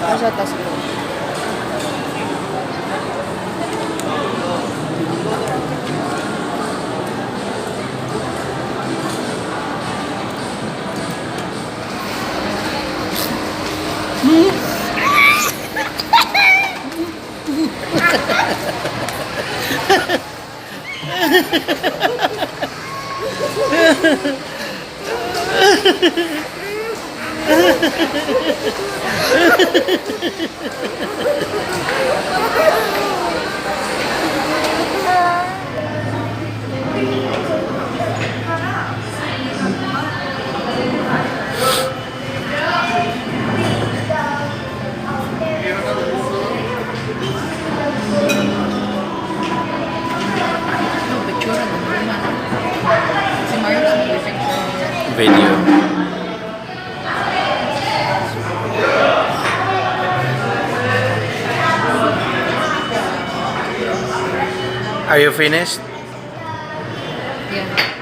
Asa ta siguro? No, picture na naman. Si Mario sa picture. Video. Are you finished? Yeah.